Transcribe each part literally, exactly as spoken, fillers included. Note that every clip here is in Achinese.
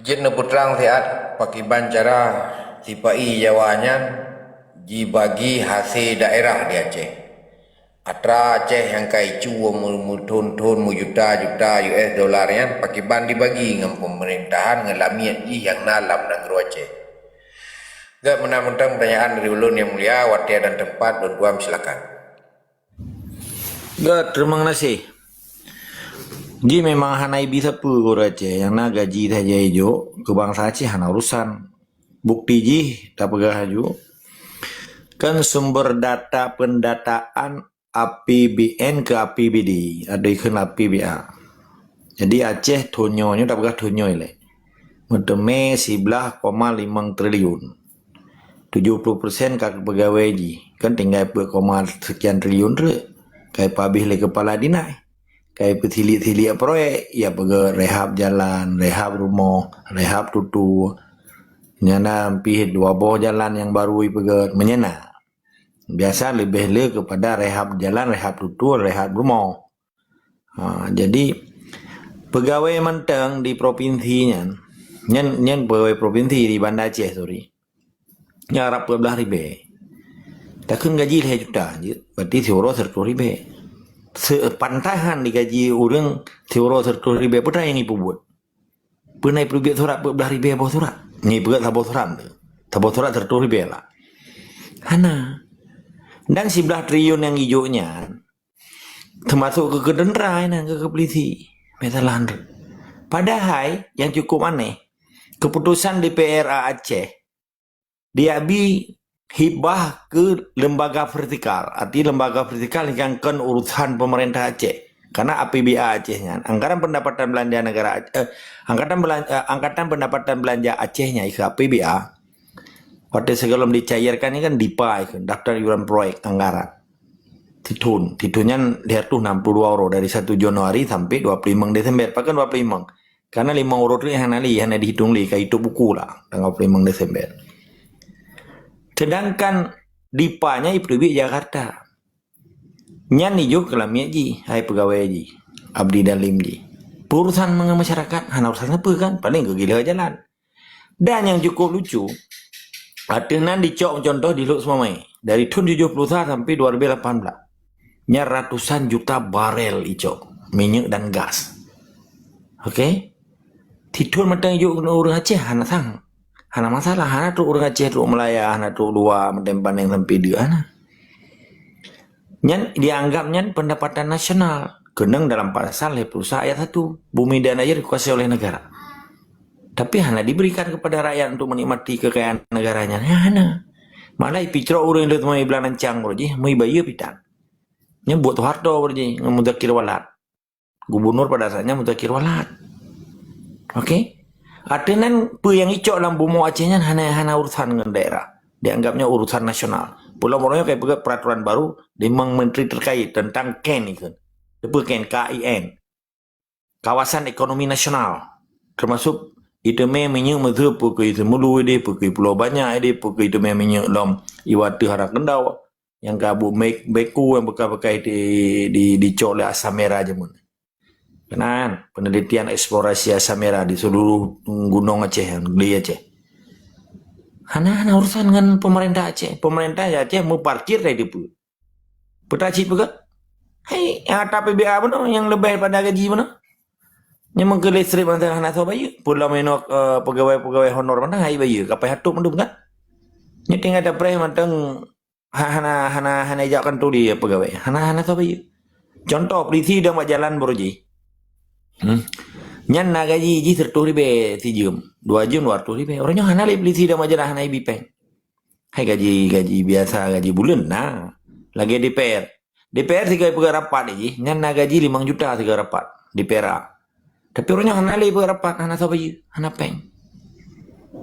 Jeuet neupeutrang siat pakiban cara sipa-i Jawa nyan jibagi hase daerah di Aceh. Atra Aceh nyang ka icu meu-, meuthon-thon, meujuta-juta U S dollar nyan pakiban dibagi ngon peumerintahan ngon lamiet jih nyang na lam nanggroe Aceh. Gét meunan mantong peutanyaan dari ulôn nyang mulia, watée dan teumpat lôn tuan silakan. Gét, teurimong gaséh. Ji memang hana ibi sapeue ureuëng Aceh, nyang na gaji saja ijok, keu bansa Aceh hana urusan. Bukti jih tapeugah laju, kan sumber data pendataan A P B N keu A P B D, ada ikheun A P B A. Jadi Aceh thon nyoe, nyoe tapeugah thon nyoe lé, meuteumé siblaih koma limong triliun. Tujoh ploh persen ka keu peugawée jih, kan tinggai peuet koma sekian triliun treuk. Ka ipabéh lé keupala dinas. Ka ipeusiliek-siliek proyek, ya peugah rehab jalan, rehab rumoh, rehab tutoe. Nyang na pih dua boh jalan nyang baru ipeugét, meunyan na. Biasa leubeh le keupada rehab jalan, rehab tutoe, rehab rumoh. Ha, jadi, peugawée mantong di propinsi nyan, nyan, nyan peugawée propinsi di Banda Aceh, sorry. Nyan rab peuet blaih ribée. Takheun gaji lhée juta jeuet, berarti siuroe seratus ribée. Seupantahan digaji ureuëng siuroe seratus ribée, peue nyang ipeubuet? Peue nyang ipeubiet surat peuet blaih ribée boh surat? Nyang ipeubiet saboh surat tu. Saboh surat seratus ribée lah. Hana. Dan siblaih triliun nyang ijok nyan, teumasok keu, keu tentera nyan, keu, keu polisi. Masalah tu. Padahai, nyang cukup aneh, keputusan D P R A Aceh diabi hibah keu lembaga vertikal. Arti lembaga vertikal nyang kon urusan pemerintah Aceh. Karena A P B A Aceh nyan, anggaran pendapatan belanja negara Ac-, eh, anggaran belan-, eh, anggaran pendapatan belanja Aceh nyan ikheun A P B A. Watée sigohlom dicairkan nyan kan DIPA ikheun, daftar iuran proyek anggaran. Tithon, tithon nyan lhée reutôh nam ploh dua uroe, dari satu Januari sampai dua ploh limong Desember. Pakon dua ploh limong? Karena limong uroe tu hana lé, hana dihitung lé, ka itôp buku lah, tanggal dua ploh limong Desember. Sedangkan DIPA nyan ipeuteubiet Jakarta. Nyan ijok keu lamiet jih, hai peugawée jih, abdi dalam jih. Peurusan ngon masyarakat, hana urusan sapeue kan, paléng keu gila jalan. Dan nyang cukup lucu, ateueh nan dicok contoh di Lhokseumawe, dari thon tujoh ploh sa sampai dua ribu lapan belas. Nyan ratusan juta barel icok, minyeuk dan gas. Oke? Tithon mantong ijok keu ureuëng Aceh hana sang. Hana masalah, hana trok ureuëng Aceh trok Malaya, hana trok luwa, mantong panéng sampai deuk, hana. Nyan dianggap nyan pendapatan nasional. Keunong dalam pasal lhée ploh sa ayat satu, bumi dan air dikuasai oleh negara. Tapi hana diberikan kepada rakyat untuk menikmati kekayaan negara nyan. Hana. Malah ipicrok ureuëng leuet teuma iblan ancang baroe jih, meubayeue pitan. Nyan buet Soeharto baroe jih ngon Muzakir Walad. Gubernur pada saat nyan Muzakir Walad. Oke? Ateueh nan peue nyang icok lam bumoe Aceh nyan hana, hana urusan ngon daerah. Dianggapnya urusan nasional. Pulo Borneo ka ipeugét peraturan baru limong menteri terkait tentang ken ikheun. Apa ken? K I N. Kawasan Ekonomi Nasional. Termasuk iteumé minyeuk meuseu peue keu Seumulu ideh, peue keu Pulo Banyak ideh, peue keu iteumé minyeuk lom iwa teuh hara keundau. Nyang ka buet mek-, beku nyang bekas-bekas di, di, dicok lé Asam Merah jameun. Keunan, penelitian eksplorasi Asam Merah di seluruh gunong Aceh, negeri Aceh. Hana, hana urusan ngon pemerintah Aceh. Pemerintah Aceh meuparkir dari depan. Peuta cit peugah, "Hai, ata P B A bunoe nyang leubeh pada gaji bunoe. Nyang meukeuleh strip mantong hana soe bayeue. Pulo meunoe, eh, pegawai-pegawai honor mantong hai bayeue, kapai hatop mandum kan? Nyoe tinggai tapreh mantong ha-, hana, hana, hana ijak kantô di pegawai. Hana, hana soe bayeue." Contoh, polisi dong bak jalan baroe jih. Hmm. Nyan na gaji jih seratus ribèe sijeuem, dua jeuem dua ratus ribèe. Uroe nyoe hana lé polisi dong bak jalan hana ibi péng. Hai gaji, gaji biasa, gaji buleuen na. Lagèe D P R. D P R sigoe peugah rapat jih, nyan na gaji limong juta sigoe rapat D P R A. Tapi uroe nyoe hana lé peugah rapat, hana soe bayeue, hana péng.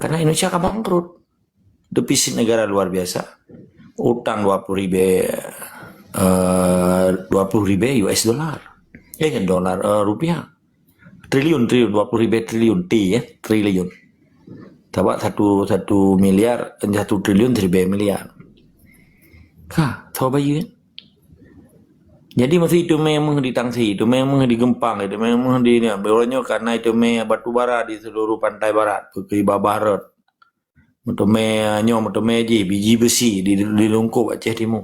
Karena Indonesia ka bangkrut. Defisit negara luar biasa. Utang dua puluh ribèe, eh, dua puluh ribèe U S dollar. Eh, dolar, eh, rupiah. Triliun, triliun, dua puluh ribèe triliun, T, ya, triliun. Sabab satu, satu miliar, satu triliun siribèe miliar. Ka, soe bayeue? Jadi meusi teumé meuh di Tangsi, teumé meuh di Geumpang, teumé meuh di, uroe nyoe kana teumé batu bara di seluruh pantai barat, peukeuh babah rot. Meuteumé nyoe, meuteumé jih biji beusi di, di lungkôb Aceh Timu.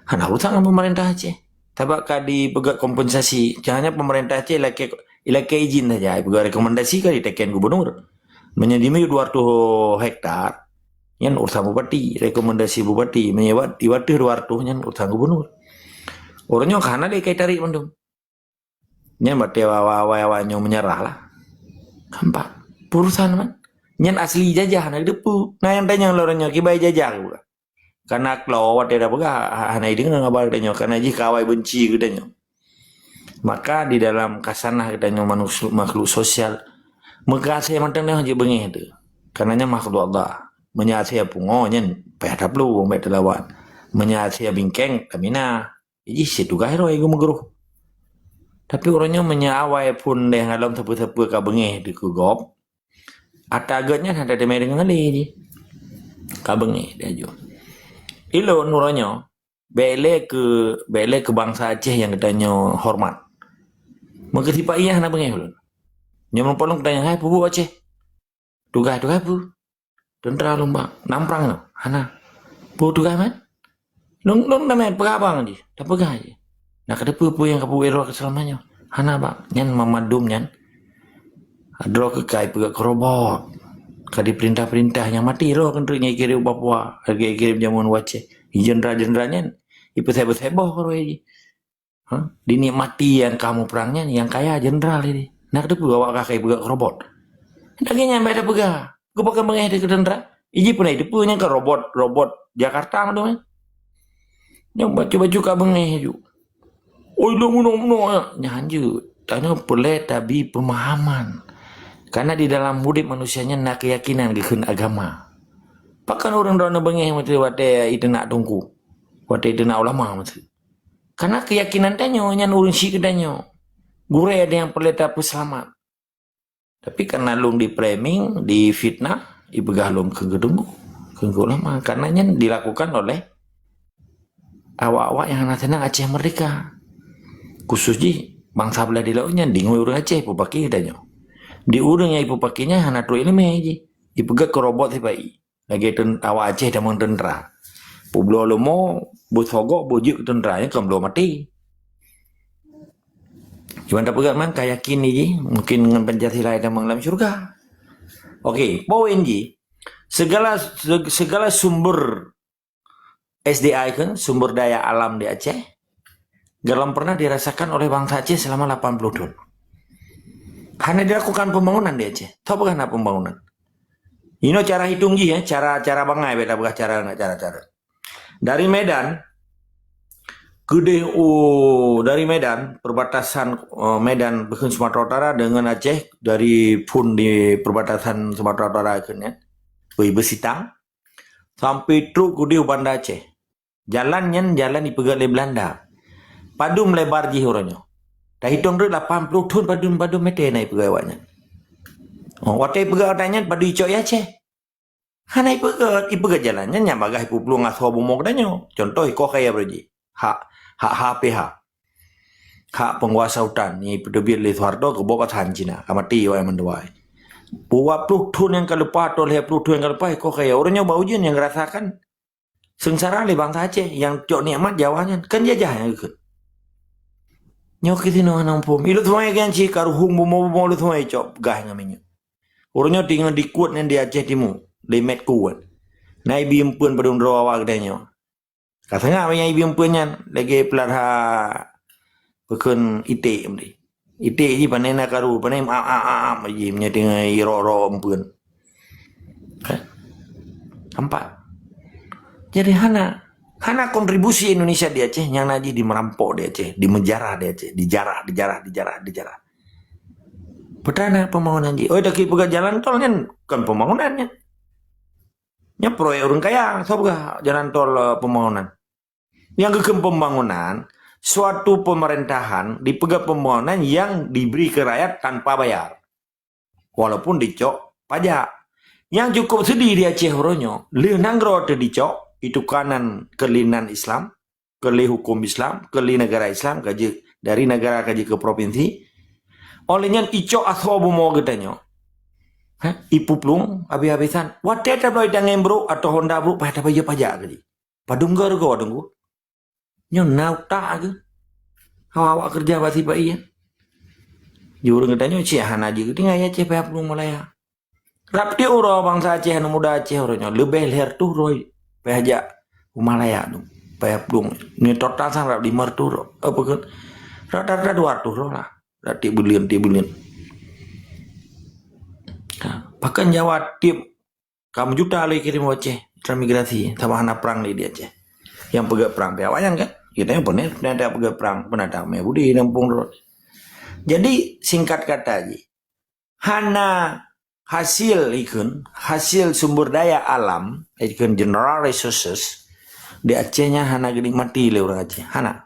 Hana urusan ngon pemerintah Aceh. Sabab ka dipeugah kompensasi. Caranya pemerintah Aceh ilakée, ilakée izin saja, ipeugah rekomendasi ka diteken gubernur. Meunyoe jimiyueb dua ratus hektar, nyan urusan bupati, rekomendasi bupati. Meunyoe iwat-, iwat teuh dua ratus, nyan urusan gubernur. Uroe nyoe ka hana lé ka itarék mandum. Nyan berarti awai-awai nyoe menyerah lah. Nampak? Urusan man. Nyan asli jajah na depu. Nah, nyang tanyong lôn nyoe kibai jajah ke bukan? Karena kloe watée dah peugah, ha-, hana ideungoe haba geutanyoe, karena jih kawai beunci geutanyoe. Maka di dalam kasanah geutanyoe manus-, makhluk sosial, meugaséh mantong nyoe jeuet beungéh teuh. Karena nyan makhluk Allah. Meunyoe aséh pungo nyan payah taplu, bék teulawan. Meunyoe aséh bingkeng, tamina. Jih sit tugaih droe geumeugruh. Tapi uroe nyoe meunyoe awai phon deh ngalom sapeue-sapeue ka beungéh dikeue gob, ata gét nyan hana teumé deungoe lé jih. Ka beungéh laju. Ilôn uroe nyoe, bék lé keu, bék lé keu bansa Aceh nyang geutanyoe horeumat. Meukeusipak ié hana beungéh ulôn. Nyoe meunyoe lôn geutanyong, "Hai, peue buet Aceh?" "Tugaih, tugaih peue?" "Teuntra lôn bak." "Nam prang nyoe?" "Hana." "Peue tugaih man?" "Lôn, lôn damé peugah abang jih, tapeugah jih." "Na kateupeue peue nyang kapeubuet droe keu seulama nyoe?" "Hana bak, nyan mamandum nyan droe keukai peugah keu robot. Ka dipeurintah-peurintah nyang maté droe keuneuk nyang ikirém u Papua, lagée ikirém jameun u Aceh. Jenderal-jenderal nyan ipeusebo-sebo droe jih." Ha? Dinikmati nyang ka muprang nyan, nyang kaya jenderal ini. Na kateupeue awak ka kai peugah keu robot? Lagée nyan bék tapeugah. Keupeue ka beungéh di keu teuntra? Iji pun na iteupeue nyang ka robot, robot Jakarta mandum nyan. Nyang bacut-bacut ka beungéh ju. Oi, lôn bunoe-bunoe nyan. Nyan hanjeuet. Tanyoe peureulée tabi peumahaman. Karena di dalam udeb manusia nyan na keuyakinan geukheun agama. Pakon ureuëng droeneuh beungéh watée, watée iteunak teungku? Watée iteunak ulama maksud? Karena keuyakinan tanyoe nyan ureuëng syiek geutanyoe. Gurée ada nyang peureulée tapeuseulamat. Tapi karena lôn di-framing, difitnah, ipeugah lôn keu geuteungku, keu ulama. Karena nyan dilakukan oleh awak-awak nyang hana seunang Aceh merdeka. Khusus jih, bansa blah di laôt nyan deungon ureuëng Aceh ipeupaki geutanyoe. Di ureuëng nyang ipeupaki nyan hana trok iéleumé jih. Ipeugah keu robot sipa-i. Lagée teun-, awak Aceh tamong teuntra. Peubloe leumo, beusogok, beujeuet keu teuntra, nyan kon bloe maté. Cuman tapeugah man ka yakin ni jih, mungkin ngon Pancasila tamong lam syurga. Oke, poin jih, segala, seg-, segala sumber S D I kan, sumber daya alam di Aceh, galom pernah dirasakan oleh bangsa Aceh selama lapan puluh tahun. Hana dilakukan pembangunan di Aceh. Tahu bukan hana pembangunan? Inoe cara hitung jih, ya, cara, cara bangai, beda peugah cara, nggak cara-cara. Dari Medan, keudeh, oh, dari Medan, perbatasan, eh, Medan, bukon Sumatera Utara dengan Aceh, dari phon di perbatasan Sumatera Utara kan, ya. Wih, Besitang, sampai trok keudeh u Banda Aceh. Jalan nyan jalan ipeugét lé Belanda. Padum lebar jih uroe nyoe? Tahitong rot lapan puluh thon padum, padum meter na ipeugét awak nyan. Oh, watée ipeugét awak nyan padum icok i Aceh? Hana ipeugét, ipeugét jalan nyan nyang bagaih ipuplueng asoe bumoe geutanyoe. Contoh ikoh kayée beureujih. Hak, hak H P H. Hak penguasa hutan nyang ipeuteubiet lé Soeharto keu boh pasan Cina. Ka maté awak nyan mandua. Dua puluh thon nyang ka leupah atau lhée puluh thon nyang ka leupah ikoh kayée. Uroe nyoe bak ujeuen nyang geurasakan seungsara lé bansa Aceh nyang cok nikmat Jawa nyan, kan jajah nyang geukheun. Nyoe keu sinoe hana muphom. Ilot sungai kan cit ka ruhueng bumoe-bumoe lé sungai cok gah ngon minyeuk. Uroe nyoe teungoh dikuet nyan di Aceh Timu, di Medco kan. Na ibi eumpeuen padum droe awak geutanyoe. Ka sangap nyang ibi eumpeuen nyan, lagée peulara Peukon iték meuti. Iték jih pané na karu, pané am, am, am, am jih meunyoe teungoh irok-rok eumpeuen. Kan? Nampak? Jadi hana, hana kontribusi Indonesia di Aceh nyang na jih dimerampok di Aceh, dimejarah di Aceh, dijarah, dijarah, dijarah, dijarah. Peue teuma pembangunan jih. Oh, dak ipeugah jalan tol nyan kon pembangunan nyan. Nyan proyek ureuëng kaya, soe peugah jalan tol, eh, pembangunan. Nyang geukheun pembangunan, suatu pemerintahan dipeugah pembangunan yang diberi ke rakyat tanpa bayar, walaupun dicok pajak. Nyang cukup sedih di Aceh uroe nyoe, lheueh nanggroe teuh dicok, itu kanan keulinan Islam, Keu lé huköm Islam, keu lé neugara Islam, ka jeuet dari neugara ka jeuet keu propinsi. Óh lheueh nyan icok asoe bumoe geutanyoe. Hah? Ipuplueng habéh-habésan. Watée tabloe tangen brok atau honda brok, payah tabayeue pajak keu jih. Padum geu rugoe Teungku. Nyoe na utak keuh. Awak-awak keureuja bak sipa-i nyan. Di ureuëng geutanyoe cit hana jeuet tinggai Aceh payah plueng Malaya. Rab tiep uroe bansa Aceh, aneuk muda Aceh uroe nyoe leubeh lhèe reutôh droe payah jak u Malaya tu. Payah plueng. Nyoe total sang rab limong reutôh droe. Apa kan? Rata-rata dua reutôh droe lah. Rab tiep buleuen, tiep buleuen. Ha, bahkan Jawa tiep Ka meujuta lé kirém u Aceh, transmigrasi, sabab hana prang lé di Aceh. Nyang peugét prang pih awaknyan kan? Kita nyang pernah, pernah tak peugét prang, pernah tak mé budi dalam pung rot. Jadi, singkat kata jih, hana hasil ikun, hasil sumber daya alam, ikun general resources, di Aceh nyan hana geunikmati lé ureuëng Aceh. Hana.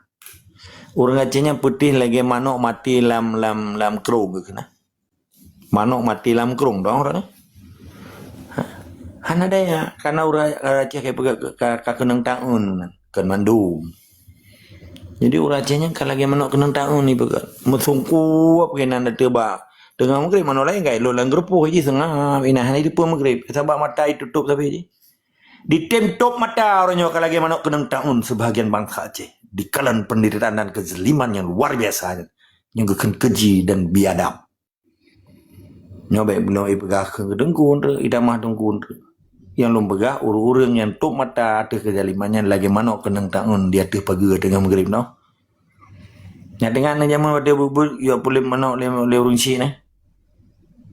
Ureuëng Aceh nyan peutéh lagée manok mati lam, lam, lam krong keuh na. Manok mati lam krong dong, orang. Ha, hana daya, karena ureuëng Aceh ka peugah ka, ka keunong taun, kan mandum. Jadi ureuëng Aceh nyan ka lagée manok keunong taun ni peugah. Meusungkup keunan dateuba. Teungoh maghrib manok laén ka ilok lam geureupoh jih seungab, inan hana jiteupeue maghrib. Sabab mata jitutup sabe jih. Ditem top mata uroe nyoe ka lagée manok keunong taun sebahagian bansa Aceh. Dikalon penderitaan dan kezaliman yang luar biasa nyan. Nyang geukheun keji dan biadab. Nyoe bék bunoe ipeugah keu teungku treuk, itamah teungku treuk. Nyang lôn peugah, ureuëng-ureuëng nyang top mata ateueh keuzaliman nyan lagée manok keunong taun di ateueh pageue teungoh maghrib nyoe. Nyang teungoh nyan jameun watée buet-buet, yue puléh manok lé, lé ureuëng syik nyan.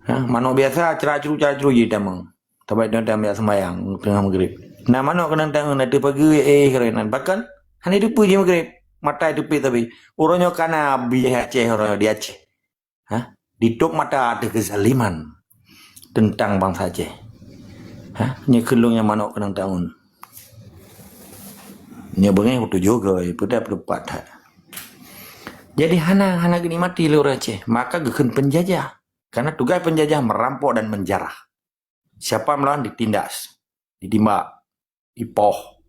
Ha, manok biasa, cra-cru, cra-cru jih tamong. Tabai nyoe tambiak sembayang teungoh maghrib. Na manok keunong taun ateueh pageue, eh, keurenan. Bahkan, hana jiteupeue jih maghrib. Mata jiteupiet tapi. Uroe nyoe kana bijéh Aceh, uroe nyoe di Aceh. Ha? Ditop mata ateueh keuzaliman teuntang bansa Aceh. Ha? Nyoe kheun lôn nyang manok keunong taun. Nyoe beungéh peutujoh goe, peue dah peuleupah that. Jadi hana, hana geunikmati lé ureuëng Aceh, maka geukheun penjajah. Karena tugas penjajah merampok dan menjarah. Siapa melawan ditindas, ditimbak, ipoh.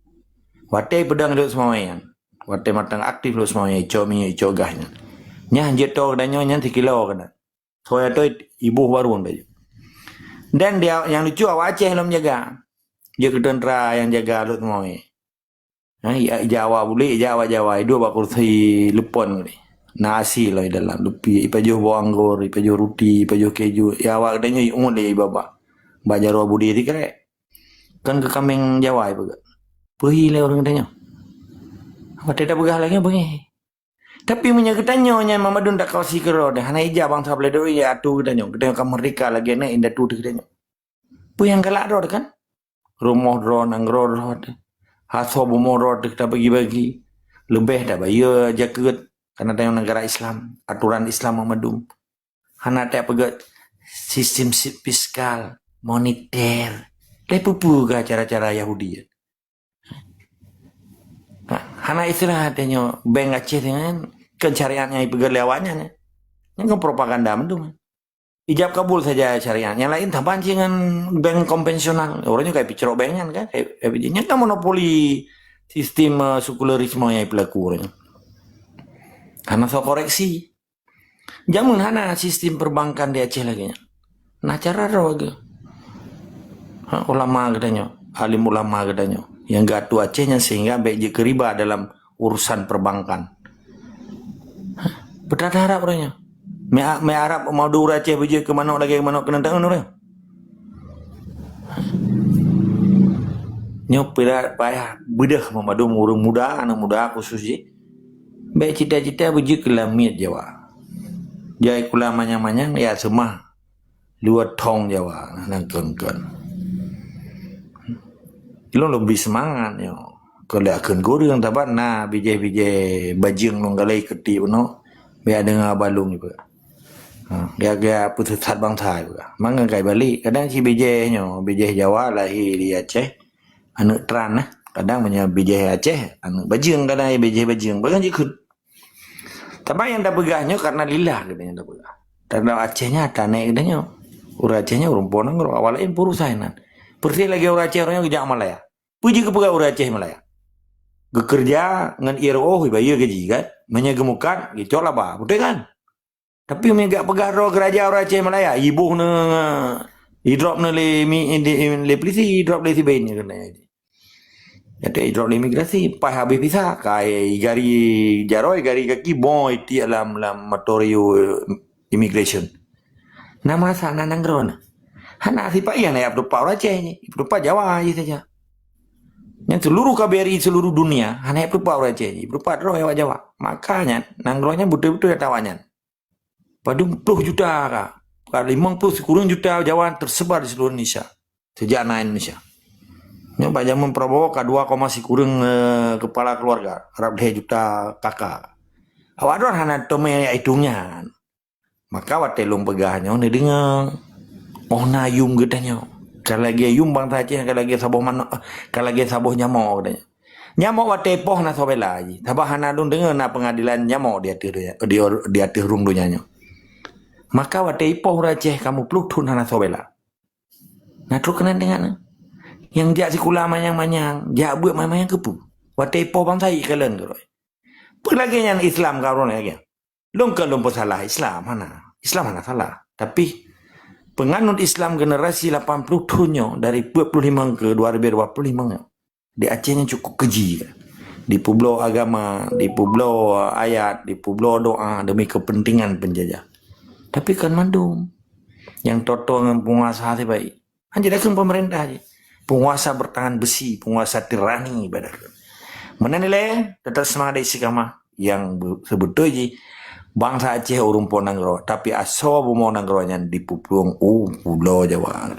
Watée peudong Lhokseumawe nyan, watée mantong aktif Lhokseumawe, icok minyeuk, icok gah nyan. Nyan jeuet toe geutanyoe nyan sikilo keunan. Soe atoi iboh baru nyan. Dan dia, nyang lucu awak Aceh lom jaga. Jeuet keu teuntra nyang jaga Lhokseumawe. Ha, ija-, ija awak bulék, ija awak Jawa, iduek bak kursi leupon tadi. Na asi lom di dalam, lupi, ipajoh boh anggor, ipajoh ruti, ipajoh keju. Ya awak geutanyoe iungot lé iba-ba. Bak jaroe budi sikrek. Kan keu kaméng Jawa ipeugah. Peue hi lé ureuëng geutanyoe. Watée tapeugah lagée beungéh. Tapi meunyoe geutanyoe nyan Muhammadun takawasi keudroe, hana ija bansa Beledoi ya atu geutanyoe. Geutanyoe ka meurdeka lagée na indatu teuh geutanyoe. Peue nyang galak droe kan? Rumoh droe, nanggroe droe teuh. Asoe bumoe droe teuh tabagi-bagi. Leubeh tabayeue jakeuet. Karena tanyoe neugara Islam, aturan Islam mandum. Hana tapeugét sistem si-, fiskal, moneter. Lé peue-peue cara-cara Yahudi. Ha, hana istilah tanyoe bank Aceh nyan kan syariat nyang ipeugét lé awaknyan, eh. Nyan kan propaganda mandum. Ijab kabul saja syariat. Nyang laén saban cit ngon bank konvensional. Ureuëng nyoe ka ipicrok bank nyan kan. Ka, ka, nyan kan monopoli sistem, eh, sekularisme nyang ipeulaku ureuëng nyoe. Hana soe koreksi. Jameun hana sistem perbankan di Aceh lagée nyan. Na cara droe geuh. Ha, ulama geutanyoe, alim ulama geutanyoe. Nyang geuatu Aceh nyan sehingga bék jeuet keu riba dalam urusan perbankan. Hah? Peutata harab ureuëng nyoe. Mé, mé Arab meudua ureuëng Aceh beujeuet keu manok lagée manok keunong taun ureuëng. Nyoe pira payah beudeuh meumandum ureuëng muda, aneuk muda khusus jih. Bék cita-cita beujeuet keu lamiet Jawa. Jai kula manyang-manyang ya seumah. Dua thong Jawa, nangkeun-keun. Ilôn leubeh seumangat nyoe. Keu lé akheun gureueng, saban na bijéh-bijéh bajeueng lôn galai keutik bunoe, biar deungoe balong iba. Ha, gaya-gaya peuteusat bansa iba. Mangat kai balek, kadang cit bijéh nyoe, bijéh Jawa lahé di Aceh, aneuk tran nah. Kadang meunyoe bijéh Aceh, aneuk bajeueng, kadang bijéh bajeueng. Bahkan jikheun. Tapi nyang tapeugah nyoe karena lillah geutanyoe tapeugah. Tanda Aceh nyan tanek geutanyoe. Ureuëng Aceh nyan ureuëng po nanggroe, awak laén peurusan nan. Persis lagée ureuëng Aceh ureuëng nyoe geujak Malaya. Peue jeuet keupeugah ureuëng Aceh Malaya? geukeureuja ngon I R O, ibayeue gaji kan. Meunyoe geumukat, geucok laba. Beutôi kan? Tapi meunyoe geujak peugah droe geuraja ureuëng Aceh Malaya, iboh ne, idrop ne lé mi, lé, lé polisi, idrop lé siben keunan. Jadi idrop lé imigrasi, paih habéh visa, kai gari jaroe, gari kaki, bon itiek lam, lam motor yo immigration. Na masa na nanggroe na. Hana sipak iya na yak peutupat ureuëng Aceh ni, peutupat Jawa je saja. Yang seluruh K B R I seluruh dunia hana yak peutupat ureuëng Aceh ni, peutupat droe awak Jawa. Makanya nanggroe nyan betul-betul yak awak nyan. Padum puluh juta ka. Ka limong puluh sikureueng juta Jawa tersebar di seluruh Indonesia. Sejak na Indonesia. Nyoe bak zaman Prabowo ka dua koma sikureueng eh, kepala keluarga, rab lhée juta K K. Awak droe hana teumé hitung nyan. Maka watée lôn peugah nyoe neudeungoe. Oh na yum geutanyoe. Ka lagée yum bansa Aceh, ka lagée saboh manok, ka lagée saboh nyamok geutanyoe. Nyamok watée ipoh na sobela jih. Sabab hana lôn deungoe na pengadilan nyamok di ateueh donya, di, di ateueh rhueng donya nyoe. Maka watée ipoh ureuëng Aceh kamoe ploh thon hana sobela. Na trok keunan deungoe. Nyang jak sikula manyang-manyang, jak beuet manyang-manyang keupeue? Watée ipoh bansa ikalon keudroe. Peue lagée nyan Islam ka ureuëng lagée? Lôn ka lôn peusalah Islam, hana. Islam hana salah. Tapi penganut Islam generasi lapan puluh thon nyoe dari dua puluh lima ke dua ribu dua puluh lima nyoe. Di Aceh nyan cukup keji kan. Dipubloe agama, dipubloe ayat, dipubloe doa demi kepentingan penjajah. Tapi kan mandum. Nyang toto ngon penguasa sibaik. Hanya datang pemerintah je. Penguasa bertangan besi, penguasa tirani ibarat. Mana nilai? Tetap semangat dari istiqamah yang be- sebetul je. Bangsa Aceh ureuëng po nanggroe, tapi asoe bumoe nanggroe nyan dipuplueng u Pulo Jawa.